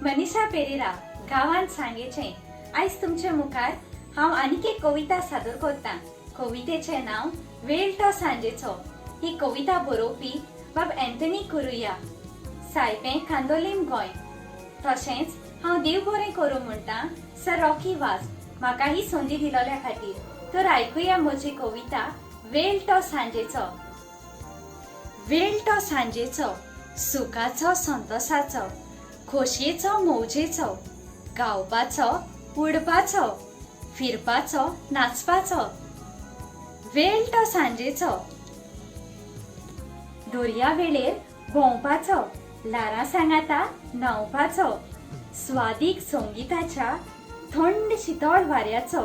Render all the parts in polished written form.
मनीषा पेरेरा, गांवांत सांगेचें. आयज तुमचे मुखार हांव आनीक एक कविता सादर करतां. कवितेचें नांव वेळ तो सांजेचो. ही कविता बरोवपी बाब अँथनी कुरुया, सायपें, कांदोलीम, गोंय. तशेंच हांव देव बरें करूं म्हणटा सर रॉकी वाज, म्हाका ही संदी दिलोल्या खातीर. तर आयकुया म्हजी कविता वेळ तो सांजेचो. वेळ तो सांजेचो, सुखाचो, संतोसाचो, खोशयेचो, मौजेचो, गावपाचो, उडपाचो, फिरपाचो, नाचपाचो. वेळ तो सांजेचो, दर्या वेळेर भोंवपाचो, ल्हारां सांगाता न्हावपाचो, स्वादीक संगिताच्या, थंड शितळ वाऱ्याचो,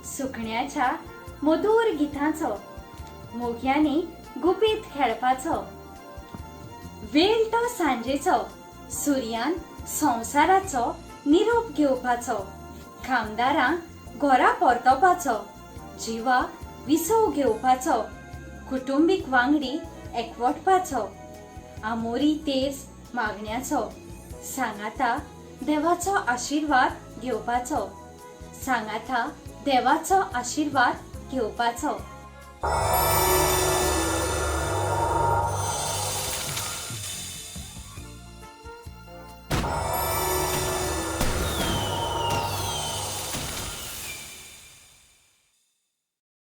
सुकण्याच्या मधूर गितांचो, मोग्यांनी गुपीत खेळपाचो. वेळ तो सांजेचो, सुर्यान संवसाराचो निरोप घेवपाचो, कामदारां घरा परतपाचो, जिवाक विसव घेवपाचो, कुटुंबीक वांगडी एकवटपाचो, आमोरी तेर्स मागण्याचो, सांगाता देवाचो आशिर्वाद घेवपाचो, सांगाता देवाचो आशिर्वाद घेवपाचो.